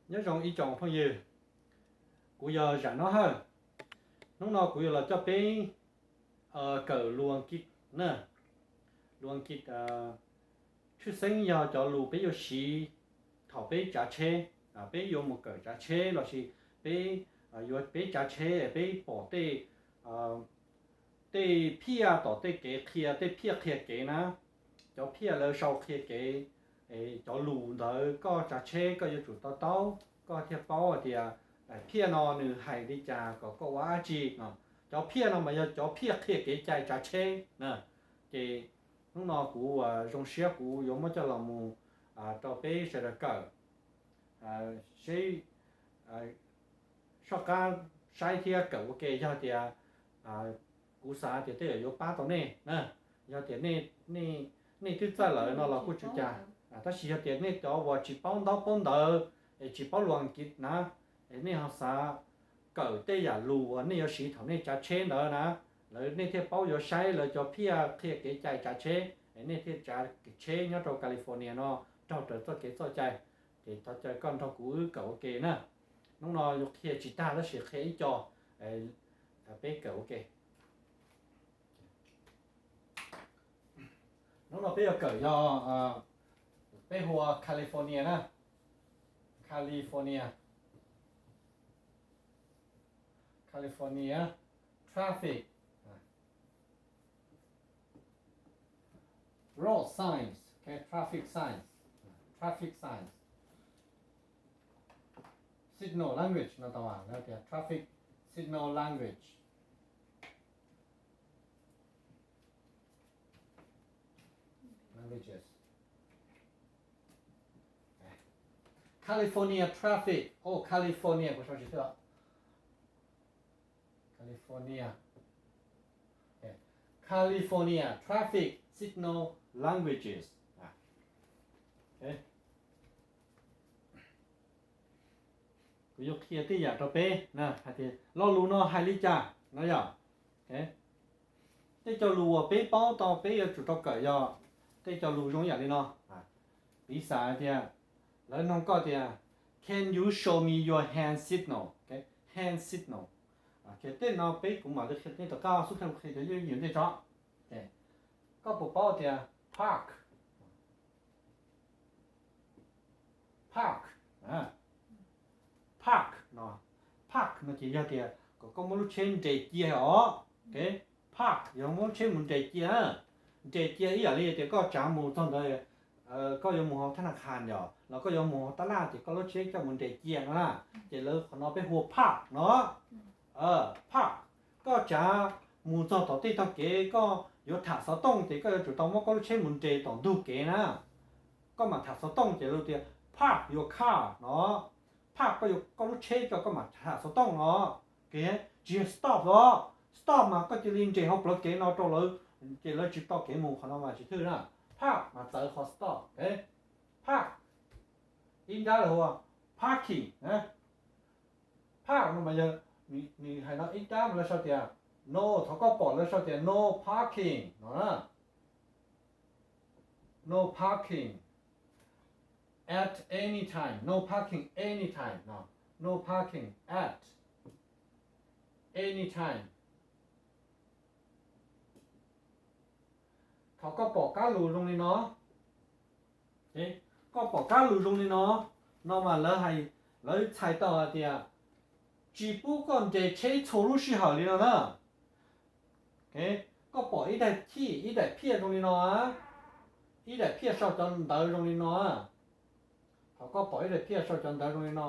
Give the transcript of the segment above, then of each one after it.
Nyob zoo ib tsoom phooj ywg, kuv yog Zam Nab Hawj. Hnub no kuv yuav los coj peb kawm lus Askiv na. Lus Askiv tshwj xeeb yog cov lus peb yuav siv thaum peb tsav tsheb, peb yuav mus kawm tsav tsheb lossis peb yuav peb tsav tsheb peb pom tej tej phiaj tom tej kev qhia, tej phiaj qhia kev na. Cov phiaj lawv sau qhia kev, cov lus ntawd koj tsav tsheb koj yuav tsum to taub, koj thiaj paub hais tias daim phiaj no nws hais li cas kom koj ua dab tsi no. Cov phiaj no mas yog cov phiaj qhia kev cai tsav tsheb na. Ces hnub no kuv zoo siab kuv yuav muab coj los mus rau peb sawv daws kawm, seb soj qab saib thiab kawm ua ke. Yog tias, kuv xav tias tej zaum yuav pab tau nej na. Yog tias nej twb txawj lawm no los kuj tsis ua cas, tab sis yog tias nej cov uas tsis paub ntaub paub ntawv, es tsis paub lus Askiv na, es nej ho xav kawm tej yam lus uas nej yuav siv thaum nej tsav tsheb ntawd na, lawv nej thiaj paub yuav saib lawv cov phiaj qhia kev cai tsav tsheb, es nej thiaj tsav tsheb nyob rau California no raug raws txoj kev txoj cai. Ces thov caw koj nrog kuv wb kawm ua ke na. Hnub no yuav qhia tsis tag tab sis qhia ib co, peb kawm ua ke. Hnub no peb yuav kawm yog, peb hu ua California na. California. California traffic, road signs, okay, traffic signs, traffic signs, signal language no tau, lawv tias traffic signal language. Languages. California traffic, oh, California kuv sau tsis tau. California. California traffic signal languages. Kuv yuav qhia tej yam rau peb hais tias lo lus no hais li cas no yog. Tej cov lus uas peb paub tau peb yuav tsum tau kawm yog tej cov lus zoo yam li no. Piv xam hais tias lawv nug koj tias, can you show me your hand signal? Hand signal. Tej no peb kuv mam li qhia nej tom qab xub qhia kuv qhia cov yooj yim ntej tso. Koj puas paub tias park? Park. Park no, park no ces yog tias kom koj muab lub tsheb nres cia os. Park yog muab lub tsheb mus nres cia. Nres cia ib yam li tias koj tsav mus txog ntawd, koj yuav mus hauv thab naj khas yom los koj yuav mus hauv tab laj ces koj lub tsheb coj mus nres cia no na. Ces lawv qhov no peb hu ua park no. Park, koj tsav mus txog tom tej tog kev koj yuav tham xov tooj ces koj yuav tsum tau muab koj lub tsheb mus nres tom ntug kev na. Koj mam tham xov tooj ces lawv tias park your car no. Park koj, koj lub tsheb tso koj mam tham xov tooj no. Tsis yog stop os. Stop mas koj cia li nres hauv plawv kev no rau lawv, ces lawv tsis tau kev mus, qhov no mas tsis thwj na. Park mas txawv qhov stop. Park, ib nrab lawv hu ua parking. Park no mas yog nws hais no, ib nrab mas lawv sau tias no, thaum koj pom lawv sau tias no parking no na. No parking at any time, no parking any time no. No parking at any time. Thaum koj pom kab lus zoo li no, koj pom kab lus zoo li no, no mas lawv hais, lawv txhais tau hais tias tsis pub koj nres tsheb txhua lub sij hawm li no na. Koj pom ib daim chij, ib daim phiaj zoo li no, ib daim phiaj sau cov ntawv zoo li no. Thaum koj pom ib daim phiaj sau cov ntawv zoo li no,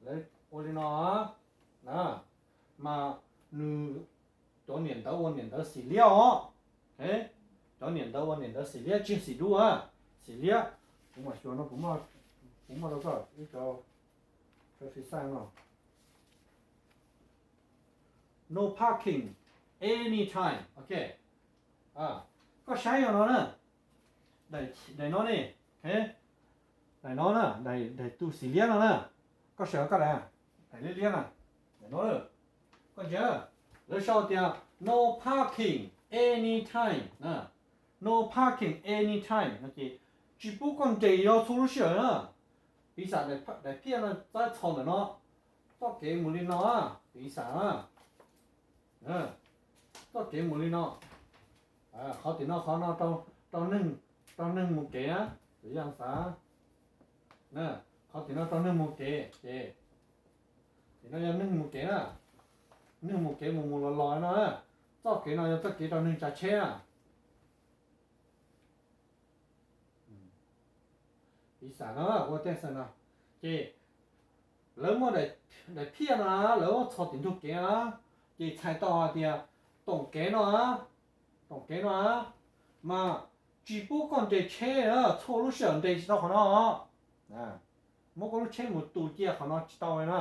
lawv ua li no, mas nws, cov niam ntawv ua niam ntawv xim liab os. Cov niam ntawv ua niam ntawv xim liab, tsis xim dub, xim liab. Kuv mam xyuas no, kuv muaj rau koj ib co traffic sign no. No parking anytime. Ok, koj saib yog no na. Daim no ne, daim no na, daim tus xim liab no na. Koj saib koj daim, daim liab liab na, daim no. Koj ntsia, lawv sau tias no parking anytime. No parking anytime no ces tsis pub koj nres yos txhua lub sij hawm na. Piv xam daim phiaj no txawb txhos ntawm no, txoj kev mus li no, piv xam, txoj kev mus li no, qhov tim no qhov no rau neeg, rau neeg mus kev na, tus yaj xav, qhov tim no rau neeg mus kev ces, tim no yog neeg mus kev na, neeg mus kev mus mus los los no, txoj kev no yog txoj kev rau neeg tsav tsheb na. Piv xam no ua tej xwm no, ces lawv muaj daim phiaj no, lawv muab txhos tim ntug kev na, ces txhais tau hais tias toom kev no, toom kev no mas tsis pub koj nres tsheb, txhua lub sij hawm nres tsis tau qhov no. Muab koj lub tsheb mus tu cia qhov no tsis tau li na.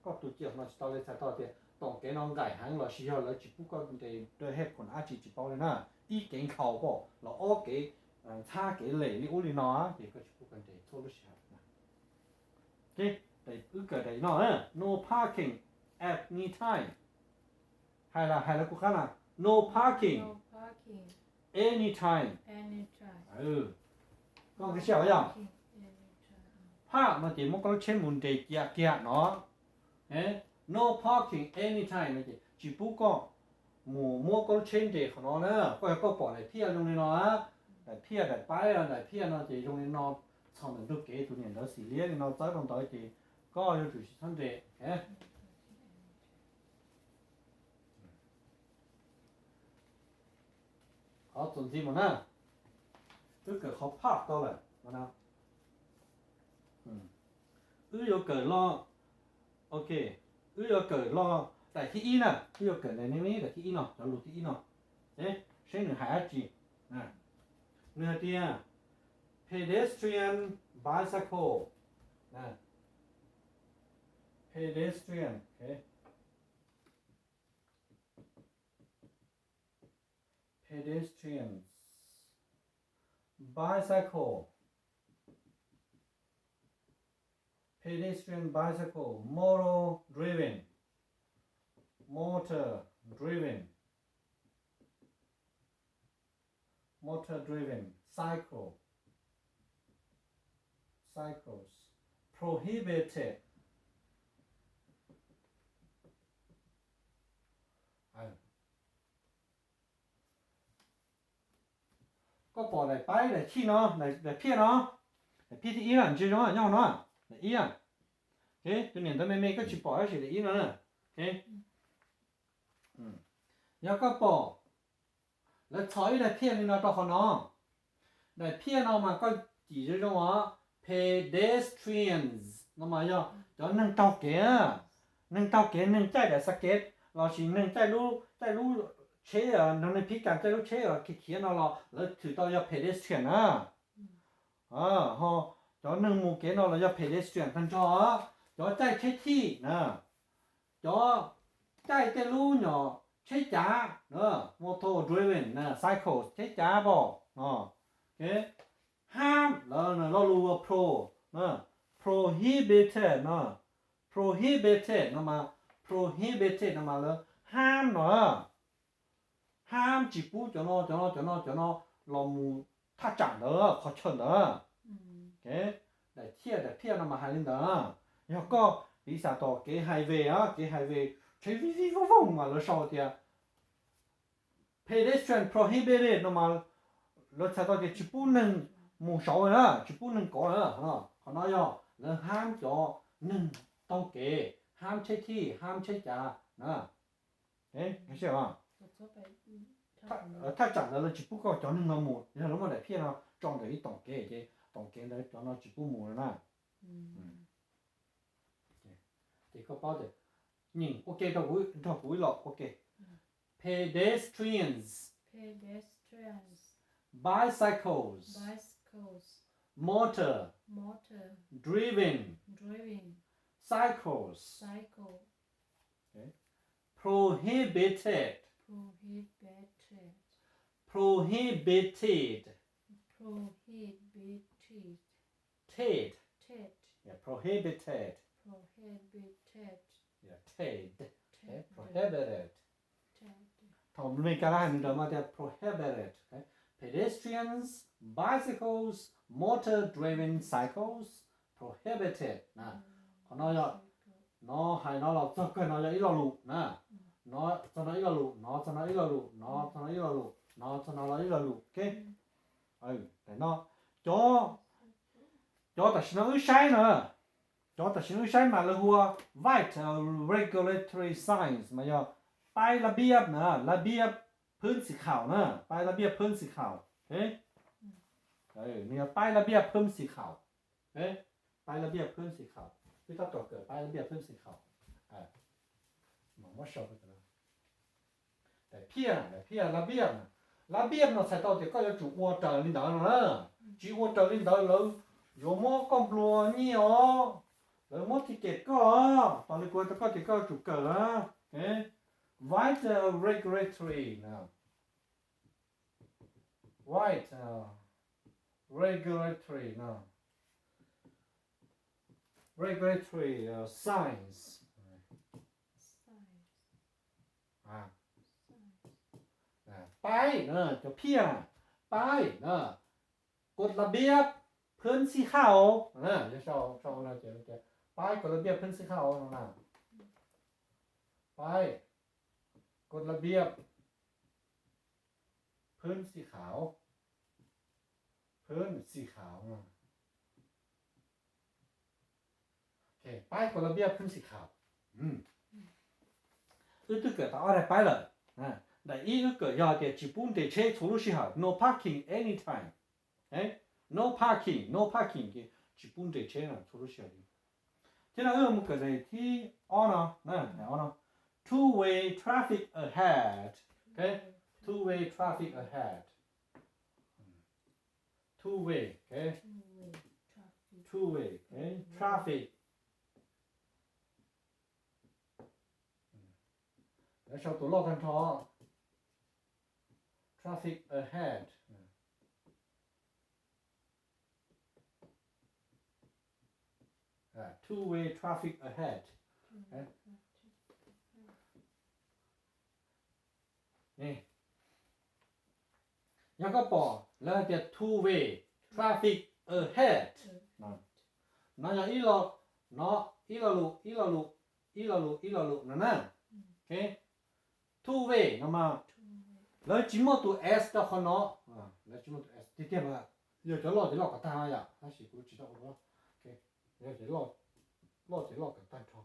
Koj tu cia qhov no tsis tau li, txhais tau tias toom kev no nqaim heev los sis yog lawv tsis pub koj nres dawb hej khoom dab tsi tsis paub li na. Ib kev nkhaus pom los ob kev ntxhab kev lem li ub li no, ces koj tsis pub koj nres txhua lub sij hawm. Wb kawm daim no, no parking at any time. Hais los hais lawv kuv qab na, no parking any time. Koj nkag siab yog park no ces muab koj lub tsheb mus nres cia kiag no. No parking any time no ces tsis pub koj mus muab koj lub tsheb nres qhov no na. Koj yog koj pom daim phiaj zoo li no, daim phiaj daim paib daim phiaj no ces zoo li no, txhos ntawm ntug kev tus niam ntawd xim liab li no txawb rau ntawd ces koj yuav tsum tsis txhob nres. Qhov txuas ntxiv mus na, wb kawm qhov park tau lawm. Wb yuav kawm los, ok, wb yuav kawm los daim thib ib na, wb yuav kawm daim thib ib no, cov lus thib ib no, seb nws hais dab tsi. Nws hais tias pedestrian bicycle, pedestrian, pedestrians, bicycle, pedestrian bicycle, motor driven, motor driven, motor driven cycle, cycles, prohibited. Koj pom daim paib daim thij no, daim phiaj no, daim phiaj thib ib na, ntsia zoo nyob no, daim ib na. Tus niam ntawd me me koj tsis pom tab sis daim ib no na. Yog koj pom lawv txhos ib daim phiaj li no rau qhov no, daim phiaj no mas koj cim zoo zoo os, pedestrians no mas yog cov neeg taug kev, neeg taug kev, neeg caij daim xab kev lossis neeg caij lub, caij lub tsheb, neeg phib kas caij lub tsheb khiav khiav no los lawv txhais tau yog pedestrian na. Ho cov neeg mus kev no los yog pedestrian tag nrho. Cov caij tsheb thij na, cov caij tej lub nyom tsheb cav, motor driven cycles, tsheb cav pom. Hab lawv lo lus ua pro, prohibited no, prohibited no mas, prohibited no mas lawv hab no, hab tsis pub cov no cov no cov no cov no los mus thaj tsam ntawd, qhov chaw ntawd. Daim thiaj daim phiaj no mas hais li ntawd. Yog koj piv xam tom kev highway, kev highway tsheb vij vij voog voog mas lawv sau tias pedestrian prohibited no mas lawv txhais tau tias tsis pub neeg mus saud na, tsis pub neeg kov na. Qhov no yog lawv hab cov neeg taug kev, hab tsheb thij, hab tsheb cav na. Thaj tsam ntawd lawv tsis pub koj cov neeg no mus, yog lawv muaj daim phiaj no tso ntawm ib tom kev ces tom kev ntawd cov no tsis pub mus no na. Ces koj paub tias, nyeem ua ke nrog kuv ib los ua ke. Pedestrians, bicycles, motor, driven, cycles, prohibited, prohibited, ted, prohibited, ted, prohibited. Thaum Meskas lawv hais nws ntawd mas tias prohibited, pedestrians, bicycles, motor-driven cycles prohibited na. Qhov no yog, no hais no los txog kawg no yog ib lo lus na. No txog no ib lo lus, no txog no ib lo lus, no txog no ib lo lus, no txog no los ib lo lus, ok. No, cov, cov tam sim no wb saib no, cov tam sim no wb saib mas lawv hu ua វាយ regulatory signs mas yog ป้ายระเบียบ na, ระเบียบพื้นสีขาว na, ป้ายระเบียบพื้นสีขาว, ok. Nws yog ป้ายระเบียบพื้นสีขาว, ป้ายระเบียบพื้นสีขาว, twb tab tom kawm ป้ายระเบียบพื้นสีขาว. Daim phiaj, daim phiaj ระเบียบ, ระเบียบ no txhais tau tias koj yuav tsum ua raws li ntawd no na. Tsis ua raws li ntawd lawv yuav muab koj nplua nyiaj os, lawv muab ticket koj, tos li kuv hais rau koj tias koj yuav tsum kawm na. វាយ regulatory, វាយ regulatory, regulatory signs. ป้าย, cov phiaj, ป้าย, กฎระเบียบพื้นสีขาว na, sau, sau no ces ป้าย กฎระเบียบพื้นสีขาว no na. ป้าย กฎระเบียบพื้นสีขาว, พื้นสีขาว no. Ok, ป้าย กฎระเบียบพื้นสีขาว. Wb twb kawm tau ob daim ป้าย lawm. Daim ib wb kawm yog tias tsis pub nres tsheb txhua lub sij hawm, no parking anytime. No parking, no parking, ces tsis pub nres tsheb txhua lub sij hawm li. Thiab no wb mus kawm daim thib ob no, daim ob no, two way traffic ahead. Ok, two way traffic ahead. Two way, ok, two way, ok, traffic. Lawv sau tus loj tag nrho, traffic ahead. Two way traffic ahead. Yog koj pom lawv hais tias two way traffic ahead, no yog ib lo, no ib lo lus, ib lo lus, ib lo lus, ib lo lus no na. Ok, two way no mas lawv tsis muaj tus s rau qhov no, lawv tsis muaj tus s tiag tiag mas yog cov loj ces loj kom tag no yom, tab sis kuv tsis tau ua, yog ces loj ces loj kom tag nrho.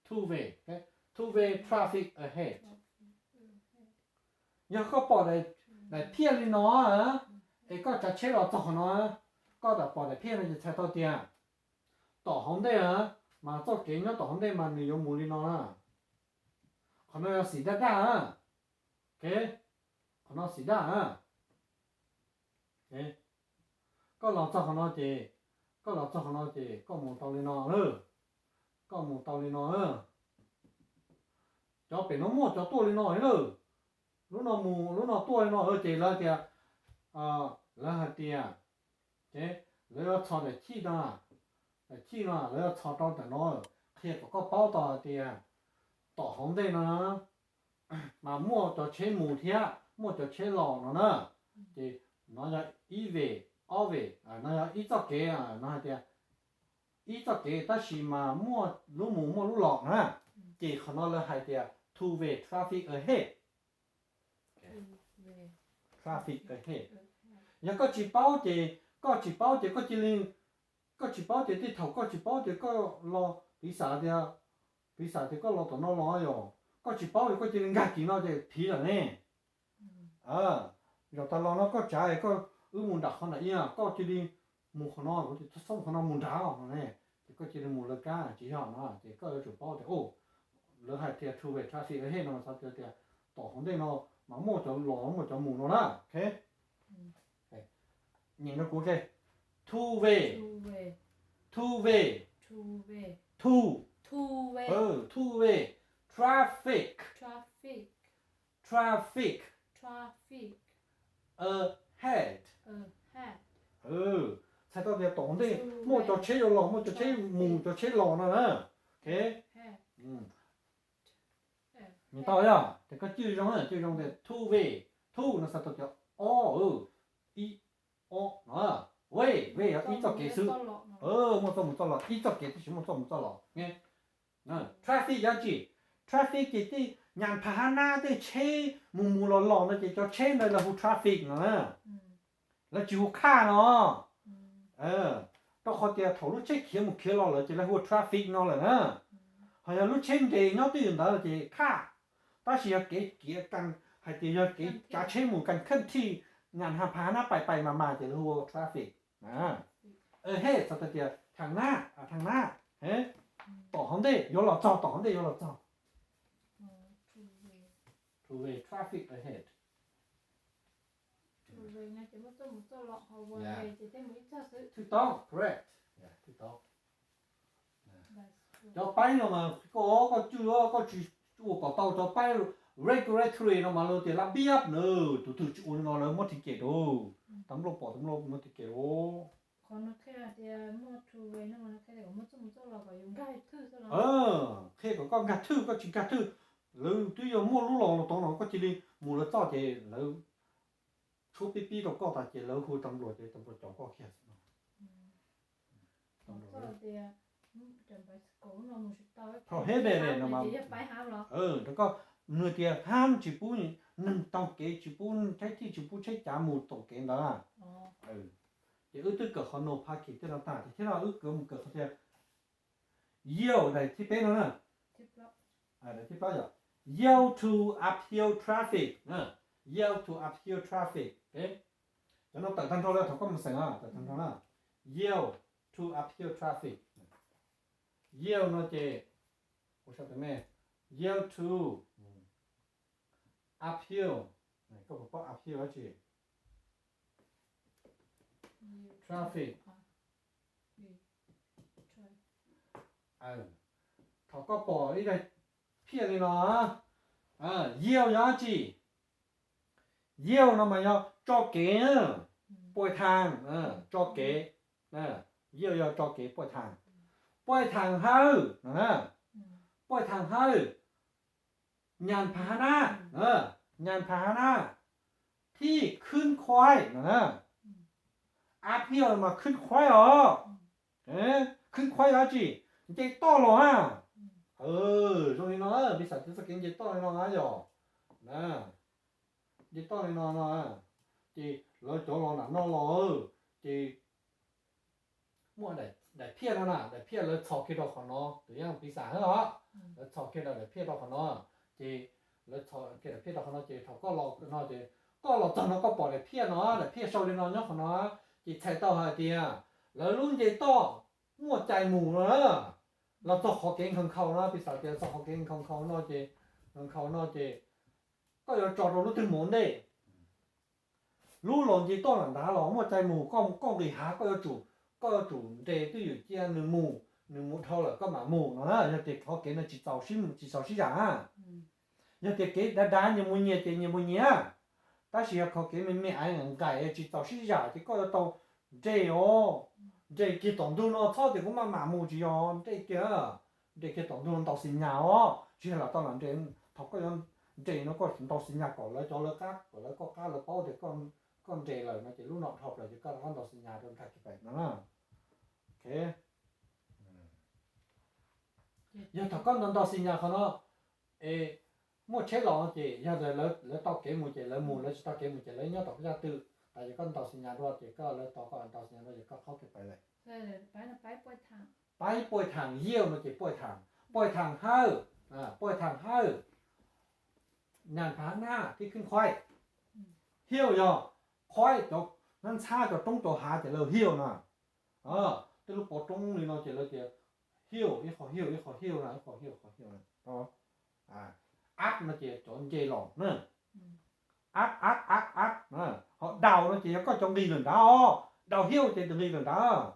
Two way, ok, two way traffic ahead. Yog koj pom daim phiaj li no, es koj tsav tsheb los txog qhov no, koj tam pom daim phiaj no ces txhais tau tias tom hauv ntej mas txoj kev nyob tom hauv ntej mas nws yuav mus li no na. Qhov no yog xim daj daj, ok, qhov no xim daj. Koj los txog qhov no ces, koj los txog qhov no ces koj mus tau li no lawm, koj mus tau li no. Cov pem no muaj cov tuaj li no lawm, lub no mus lub no tuaj li no ces lawv tias, lawv hais tias, lawv yuav txhos daim chij no, daim chij no lawv yuav txhos rau ntawm no, qhia kom koj paub tau hais tias tom hauv ntej no mas muaj cov tsheb mus thiab muaj cov tsheb los no na. Ces no yog ib vej, ob vej, no yog ib txoj kev, no hais tias ib txoj kev tab sis mas muaj lub mus muaj lub los na. Ces qhov no lawv hais tias two way traffic ahead. Traffic ahead. Yog koj tsis paub ces, koj tsis paub ces koj cia li, koj tsis paub ces tej thaum koj tsis paub ces koj los, piv xam tias, piv xam tias koj los tom no los yom, koj tsis paub ces koj cia li nkag kis no ces phiv lawm ne. Zaum tas los no koj tsav es koj wb mus nram qhov nram ib, koj cia li mus qhov no, kuv tias txhob mus qhov no, mus nrad no ne, ces koj cia li mus lawv kab tsis yog no ces koj yuav tsum paub tias, o, lawv hais tias two way traffic ahead no xav tias tom hauv ntej no mas muaj cov los muaj cov mus no na, ok. Nyeem rau kuv, ok. Two way, two way, two, two way, traffic, traffic, ahead. Txhais tau tias tom hauv ntej muaj cov tsheb yuav los, muaj cov tsheb mus, cov tsheb los no na, ok. Nyeem tau yog tias koj cwj zoo, cwj zoo tias two way, two no xav tau tias ob, ib, ob no. Way, way yog ib txoj kev xwb. Muaj txoj mus txoj los, ib txoj kev tab sis muaj txoj mus txoj los. Traffic yog tsi? Traffic ces tej nyas pha hab nab tej tsheb mus mus los los no ces cov tsheb ntawd lawv hu traffic no na. Lawv tsis hu car no. Rau qhov tias thaum lub tsheb khiav mus khiav los lawm ces lawv hu ua traffic no lawm na. Ho yog lub tsheb nres nyob twj ywm ntawd ces car. Tab sis yog kev kiav, hais tias yog kev tsav tsheb mus kas kheej thij nyas pha hab nab pais pais mas mas ces lawv hu ua traffic. Ahead txhais tau tias thaam nab, thaam nab, tom hauv ntej yuav los txog, tom hauv ntej yuav los txog. Two way traffic ahead. Thwj tau, correct. Thwj tau. Cov paib no mas koj, koj cwj, koj tsis ua kom tau cov paib regulatory no mas lawv tias lab biab na, tus twg tsis ua li no lawv muab thim kem rau. Tab npluaj pom tab npluaj muab thim kem rau. Qhia kom koj nkag thwj, koj tsis nkag thwj, lawv twb yog muaj lub los los tod no koj cia li mus lawv txoj ces lawv tshuab pib pib rau koj tas ces lawv hu tab npluaj ces tab npluaj cov koj kiag xwb no. Thaum heb de no mas rau koj, nws tias hab tsis pub neeg taug kev, tsis pub tsheb thij, tsis pub tsheb cav mus tom kev ntawd. Ces wb twb kawm qhov no pha kis tej no tag ces thiab no wb kawm mus kawm qhov tias yield daim thib peb no na. Daim thib plaub yog yield to uphill traffic. Yield to uphill traffic. Cov no tawm tag nrho lawm thaum koj mus xeem tawm tag nrho na. Yield to uphill traffic. Yield no ces, yield to uphill, koj puas paub uphill dab tsi? Traffic. Thaum koj pom ib daim phiaj li no, yield yog dab tsi? Yield no mas yog tso kev, puaj thaam, tso kev. Yield yog tso kev puaj thaam. Puaj thaam hawj no na, puaj thaam hawj, nyas pha hab nab, nyas pha hab nab, thij khwb khuaib no na. Uphill mas khwb khuaib os. Khwb khuaib yog dab tsi? Nce toj los na. Zoo li no, piv xam tias txoj kev nce toj li no na yog, nce toj li no no, ces lawv cov los nram no los, ces muaj daim phiaj no na, daim phiaj lawv txhos kiag rau qhov no, tus yaj piv xam hab os, lawv txhos kiag daim phiaj rau qhov no, ces lawv txhos kiag daim phiaj rau qhov no ces thaum koj los no ces koj los txog no koj pom daim phiaj no, daim phiaj sau li no nyob qhov no, ces txhais tau hais tias lawv lub nce toj muaj cai mus no na. Los txog qhov kev nkhaus nkhaus no, piv xam tias txog qhov kev nkhaus nkhaus no ces, nkhaus nkhaus no ces koj yuav tso rau lub twg mus ua ntej? Lub los nce toj nram nrad los muaj cai mus, koj, koj nqis hav koj yuav tsum, koj yuav tsum nres twj ywm cia nws mus, nws mus dhau lawm koj mam mus no na. Yog tias qhov kev no tsis txaus sib, tsis txaus sib zam na. Yog tias kev dav dav nyias mus nyias ces nyias mus nyias, tab sis yog qhov kev me me ais nqaim tsis txaus sib zam ces koj yuav tau nres os. Nres kiag tom ntug no txhob tias kuv maj mam mus tsis yog, nres kiag, nres kiag tom ntug no ntaus xis nyas os, tsis yog lam tau lam nres. Thaum koj yuav nres no koj ntaus xis nyas kom lawv cov lawv qab, kom lawv koj qab lawv paub tias koj nres lawm no ces lub no dhau plaws ces koj rov qab ntaus xis nyas rau nkag kiag pem no na. Yog thaum koj ntaus xis nyas qhov no es muaj tsheb los no ces yog lawv taug kev mus ces lawv mus, lawv tsis taug kev mus ces lawv nyob tom koj caj twm, tas ces koj ntaus xis nyas dua ces koj, lawv tos koj ntaus xis nyas dua ces koj qhaub kiag pem lawm. Paib puaj thaam, yield no ces puaj thaam, puaj thaam hawj, puaj thaam hawj, nyas phav nab thib khwb khuaib. Hill yog khuaib, cov ntxhab cov roob cov hav ces lawv hill na. Tej lub pov roob li no ces lawv tias hill, ib qho hill ib qho hill na, ib qho hill qho hill na. Up no ces cov nce los na. Up, up, up, up. Ho down no ces yog koj cov nqis lawm nrad os, downhill ces nqis lawm nrad.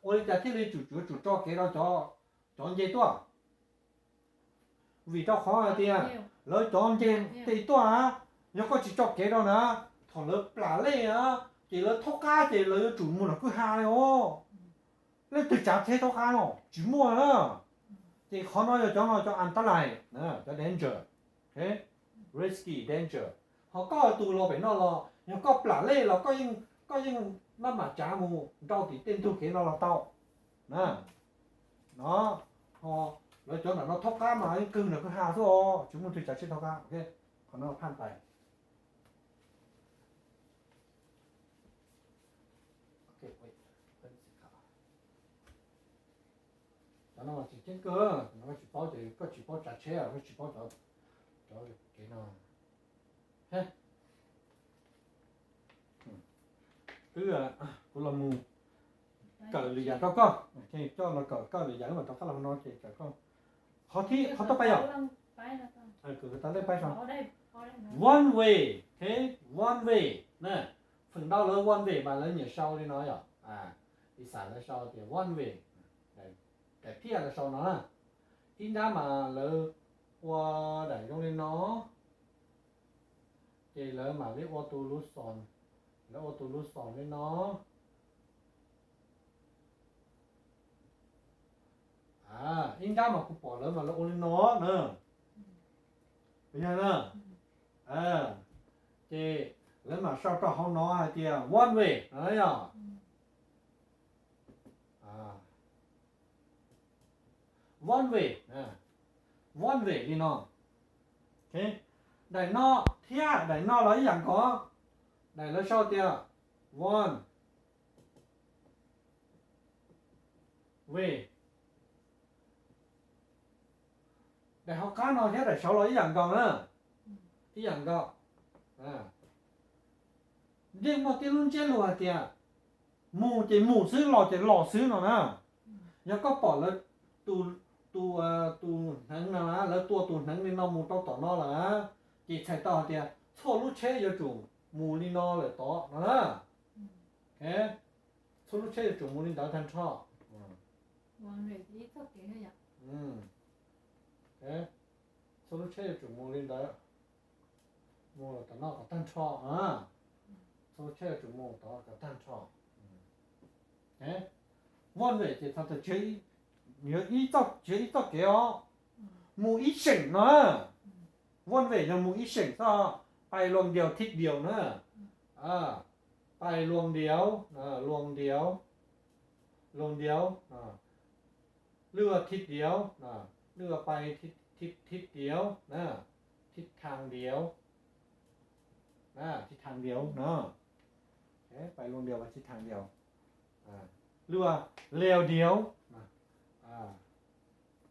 Ua li cas thiaj li tsum, yuav tsum tso kev rau cov nce tuaj? Vim rau qhov hais tias lawv cov nce nce tuaj, yog koj tsis tso kev rau na, thaum lawv plam lej na, ces lawv thaub qab ces lawv yuav tsum mus nram kwj ha li os. Leej twg tsav tsheb thaub qab no tsis muaj na. Ces qhov no yog cov no cov antalais, cov danger, risky, danger. Ho koj tus los pem no los Yog koj plam lej los koj yeej maj mam tsav mus nrau tim tej ntug kev no los tau na. No, ho lawv cov ntawm no thaub qab mas yeej kawg nram kwj ha xwb os, tsis muaj twg tsav tsheb thaub qab. Qhov no phaj tais. Cov no tsis ceeb kawg, koj tsis paub ces koj tsis paub tsav tsheb, koj tsis paub cov kev no. Wb, kuv los mus kawm lwm yam rau koj, coj los kawm koj lwm yam, wb mam rov qab los no ces kawm koj. Qhov thib, qhov tau pais yom. Kawm tau lej pais so. One way, ok, one way na. Feem ntau lawv one way mas lawv nyiam sau li no yom. Lis xas lawv sau tias one way, daim phiaj lawv sau no na. Ib nrab mas lawv ua daim zoo li no, ces lawv mam li ua tus lub xos, lawv ua tus lub xos li no. Ib nrab mas kuv pom lawv mas lawv ua li no na. Yog na, ces lawv mam sau rau hauv no hais tias one way no yog. One way, one way li no. Daim no thiab daim no los ib yam nkaus. Daim lawv sau tias one way. Daim hauv qab no thiab daim saud los ib yam nkaus na. Ib yam nkaus. Yeej muaj tib lub ntsiab lus hais tias mus ces mus xwb, los ces los xwb no na. Yog koj pom lawv tus, tus hneev no na, lawv tua tus hneev li no mus rau tom no lawm na, ces txhais tau hais tias txhua lub tsheb yuav tsum mus li no lawm tod no na. Txhua lub tsheb yuav tsum mus li ntawd tag nrho. Txhua lub tsheb yuav tsum mus li ntawd, mus tom no kom tag nrho. Txhua lub tsheb yuav tsum mus tod kom tag nrho. One way ces txhais tau tsis yog ib txoj kev os, mus ib seem no. One way yog mus ib seem xwb, pais luag diaus thib diaus na. Pais luag diaus, luag diaus, luag diaus, lwj thib diaus, lwj pais thib diaus, thib thang diaus, thib thang diaus no. Pais luag diaus, pais thib thang diaus, lwj liaus diaus,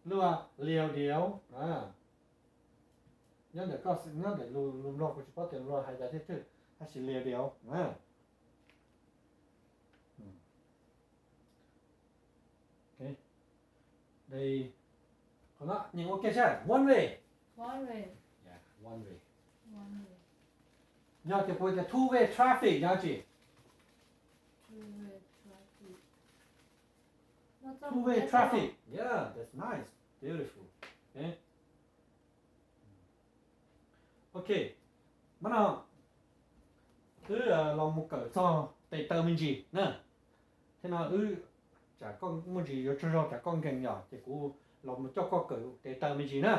lwj liaus diaus. Nyob ntawm koj, nyob ntawm lus Nplog kuv tsis paub tias Nplog hais cas thiaj twg, tab sis liaus diaus. Qhov no nyeem ua ke saib, one way. One way. Yog tias kuv tias two way traffic yog tsi? Two way traffic. Yeah, that's nice. Beautiful. Ok, mab no wb los mus kawm txog tes taw me ntsis na. Thiab no wb tsam koj muaj ntsis yuav tsaug zog tsam koj nkees yom, ces kuv los mus coj koj kawm tes taw me ntsis na.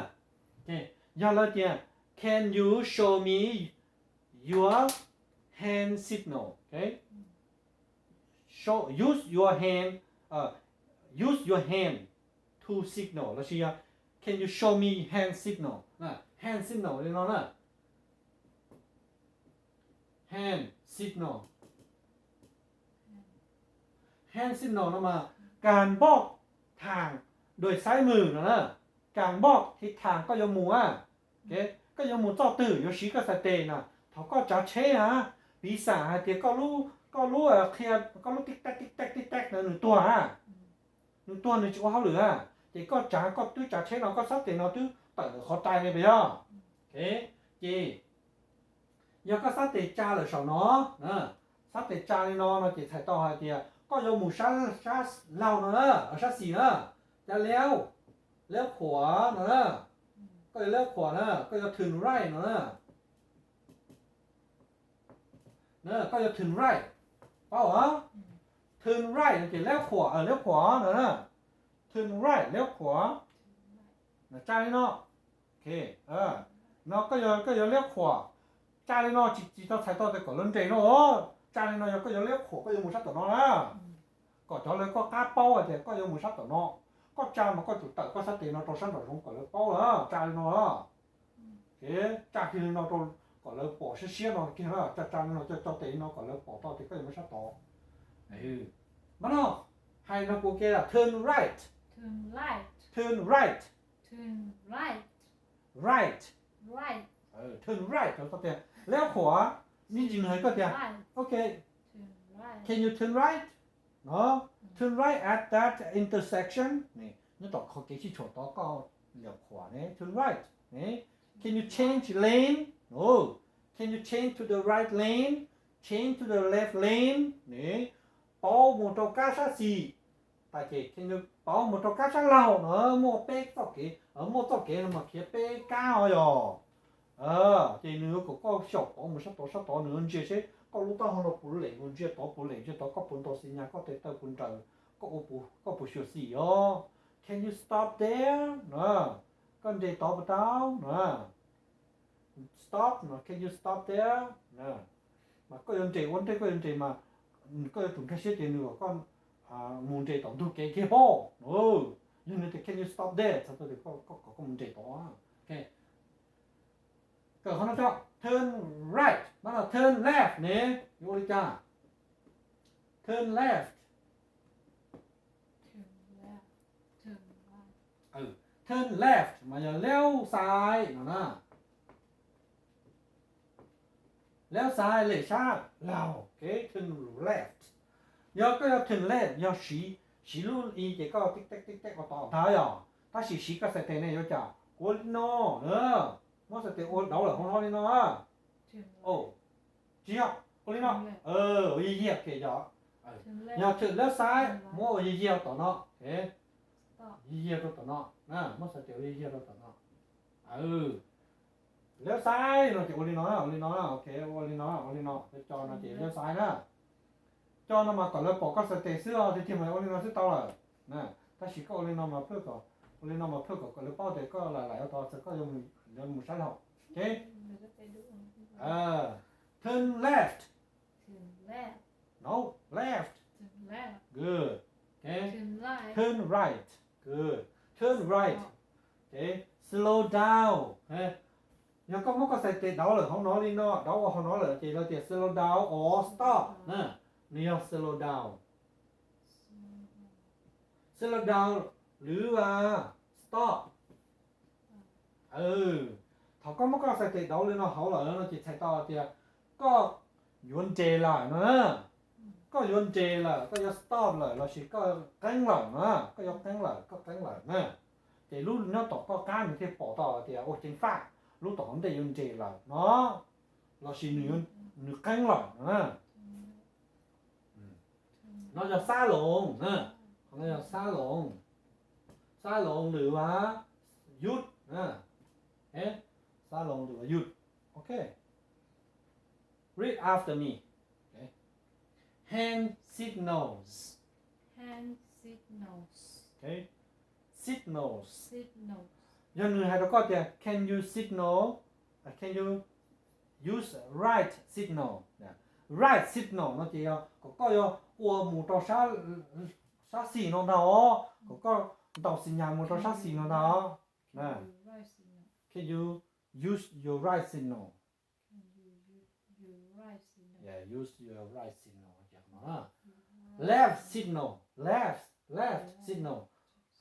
Yog lawv tias, can you show me your hand signal? Show, use your hand, use your hand to signal lossis yog can you show me hand signal? Hand signal li no na. Hand signal. Hand signal no mas kag npoj thas đuôiซ้ายมือ no na. Kag npoj thib thas koj yuav mus a, koj yuav mus txoj twg yuav siv koj xais tes na. Thaum koj tsav tsheb na, piv xam hais tias koj lub, koj lub qhia, koj lub tic tac tic tac tic tac no nws tuag a, nws tuag nws tsis ua hauj lwm a, ces koj tsav, koj twb tsav tsheb no koj xab tes no twb tawm lawm qhov rai li puas yog? Ces yog koj xab tes tsa lawm saum no, xab tes tsa li no no ces txhais tau hais tias koj yuav mus sab laug no na, sab xis na, ca liab, liab khuam no na, koj yuav liab khuam na, koj yuav turn right no na. Koj yuav turn right, paub os? Turn right no ces liab khuam, liab khuam no na. Turn right, liab khuam. Tsa li no. No koj yuav, koj yuav liab khuam. Tsa li no tsis tsis tau txhais tau tias kom lawv nres no. Tsa li no yog koj yuav liab qhuam koj yuav mus sab tom no na. Kom cov lawv koj qab paub hais tias koj yuav mus sab tom no. Koj tsa mas koj tsum tawm koj sab tes no rau sab nraum zoov kom lawv paub lawm, tsa li no. Tsa kiag li no rau kom lawv pom siab siab no kiag na, tsa tsa li no coj coj tes li no kom lawv pom tau tias koj yuav mus sab tod. Mas no, hais no kuv ke turn right. Turn right. Right. Turn right rau txoj tias liab qhuam, me ntsis nws hais koj tias, ok, can you turn right? No, turn right at that intersection. Nyob tom qhov kev sib tshuam tod koj liab qhuam ne, turn right ne. Can you change lane? No, can you change to the right lane? Change to the left lane ne. Pauv mus rau kab sab xis. Tas ces can you pauv mus rau kab sab laug no, muaj peb txoj kev, muaj txoj kev no mas khiav peb kab os yog. Ces nws yuav kom koj xyaum pauv mus sab tod sab tod, nws yuav ntsia seb koj lub taub hau no puas lem, puas ntsia tod puas lem, ntsia tod koj puas ntaus xis nyas, koj tes taw puas nrawm, koj puas xyuam xim os. Can you stop there? Koj nres tod puas tau na? Stop no, can you stop there? Mas koj yuav nres ua ntej, koj yuav nres mas koj yuav tsum nkag siab tias nws kom koj mus nres tom ntug kev kiag pob. Yog nws tias can you stop there, txhais tau tias koj kom koj mus nres tod. Kawm qhov no tso, turn right, mas no turn left ne, yuav ua li cas? Turn left. Turn left mas yog liab xais no na. Liab xais lem sab laug, ok, turn left. Yog koj yuav turn left yog siv, siv lub i ces koj tib teb tib teb ua tod ntag yog, tab sis siv koj xais tes ne yuav cas? Ua li no, muab xais tes ua dauv lawm hauv no li no. Tsis yog, ua li no, ua yig yig ke yog. Yog turn left side, muab ua yig yig tom no, yig yig rau tom no, muab xais tes ua yig yig rau tom no. Left side no ces ua li no, ua li no, ok, ua li no, ua li no, peb co no ces left side na. Co no mas kom lawv pom koj xais tes xwb os, tiag tiag mas ua li no xwb tau lawm. Tab sis koj ua li no mas, ua li no mas pheej kom lawv paub tias koj lam lam ua tod, koj yuav mus sab laug. Ok. Turn left. No, left. Good. Ok. Turn right. Good. Turn right. Ok. Slow down. Yog koj muab koj xais tes dauv lawm hauv no li no, dauv ua hauv no lawm ces lawv tias slow down or stop na. Nws yog slow down. Slow down lwm a, stop. Thaum koj muab koj xais tes dauv li no hauv lawm no ces txhais tau tias koj yuav nres lawm no na. Koj yuav nres lawm, koj yuav stop lawm lossis koj qeeb lawm na, koj yuav qeeb lawm, koj qeeb lawm na. Ces lub nyob tom koj qab nws thiaj pom tau tias ua ceev faj, lub tom hauv ntej yuav nres lawm no, lossis nws, nws qeeb lawm no na. No yog xab loos, qhov no yog xab loos. Xab loos lwm a, yus. Xab loos lwm a, yus. Ok. Read after me. Hand signals. Hand signals. Ok. Signals. Signals. Yog nws hais rau koj tias can you signal, can you use right signal? Right signal no ces yog kom koj yuav ua mus rau sab xis no ntag os, kom koj ntaus xis nyas mus rau sab xis no ntag os. Can you use your right signal? Yeah, use your right signal. Left signal, left, left signal.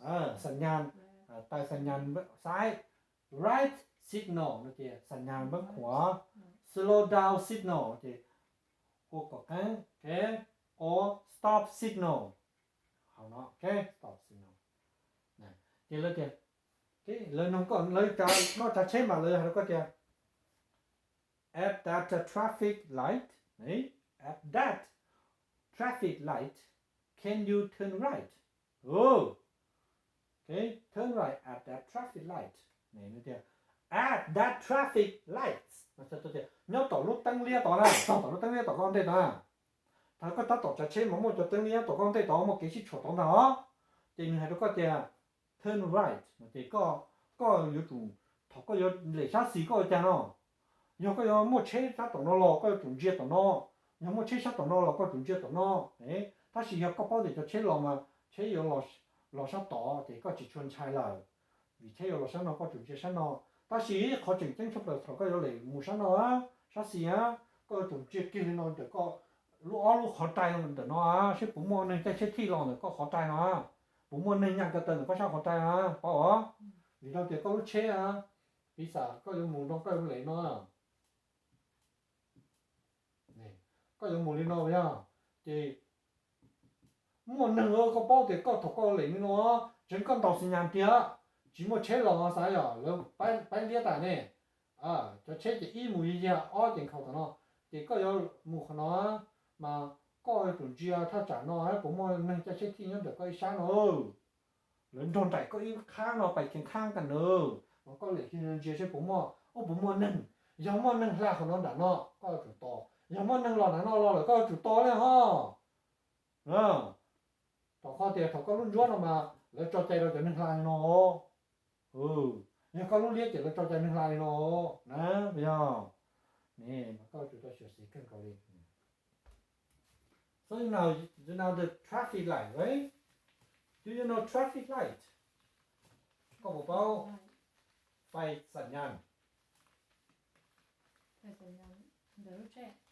Xas nyas, taw xas nyas npab saib. Right signal no ces xas nyas npab qhuav. Slow down signal ces ua kom qeeb, ok, or stop signal. Hauv no, ok, stop signal. Ces lawv tias, lawv nug koj, lawv, koj tsav tsheb mas lawv hais rau koj tias at that traffic light, at that traffic light, can you turn right? Turn right at that traffic light. At that traffic light, nyob tom lub teeb liab tod na, tom lub teeb liab tom koj ntej tod na. Thaum koj tab tom tsav tsheb mas muaj cov teeb liab tom koj ntej tod, muaj kev sib tshuam tod ntag os. Ces nws hais rau koj tias turn right no ces koj yuav tsum, thaum koj yuav lem sab xis koj ua cas no, Yog koj yuav muaj tsheb sab tom no los koj yuav tsum ntsia tom no, yog muaj tsheb sab tom no los koj tsum ntsia tom no. Tab sis yog koj paub tias cov tsheb los mas tsheb yuav los sab tod ces koj tsis tshua ntshai lawm, vim tsheb yuav los sab no koj tsum ntsia sab no. Tab sis qhov tseem ceeb tshaj plaws thaum koj yuav lem mus sab no, sab xis, koj yuav tsum ntsia kiag li no ntawm koj lub ob lub qhov rai ntawm no, seb puas muaj neeg caij tsheb thij los ntawm koj qhov rai no, puas muaj neeg nyaj ko taw ntawm koj sab qhov rai no, paub os? Vim rau tias koj lub tsheb, piv xam koj yuav mus no koj yuav lem no, koj yuav mus li no yog, ces muaj neeg, koj paub tias koj thaum koj lem li no, tseev koj ntaus xi nyas tiag, tsis muaj tsheb los xav yog lawv paib liab tas ne. Cov tsheb ces ib mus yag ob ces nkhaus tom no, ces koj yuav mus qhov no mas koj yuav tsum ntsia thaj tsam no puas muaj neeg caij tsheb thij nyob ntawm koj ib sab no. Lawv nrog nraim koj ib qhab no pais kiag qhab ka nws, mas koj lem kiag ntsia seb puas muaj, ub puas muaj neeg. Yog muaj neeg hla qhov no nram no koj yuav tsum tos, yog muaj neeg los nram no los lawm koj yuav tsum tos li ho. Rau qhov tias thaum koj lub ntsuab no mas lawv tso cai rau cov neeg hla li no. Yog koj lub liab ces lawv tso cai neeg hla li no na, yog. Mas koj yuav tsum tau xyuam xim kawg nkaus li. So you know, you know the traffic light, right? Do you know traffic light? Koj puas paub fais xam nyas? Ntawm lub tsheb.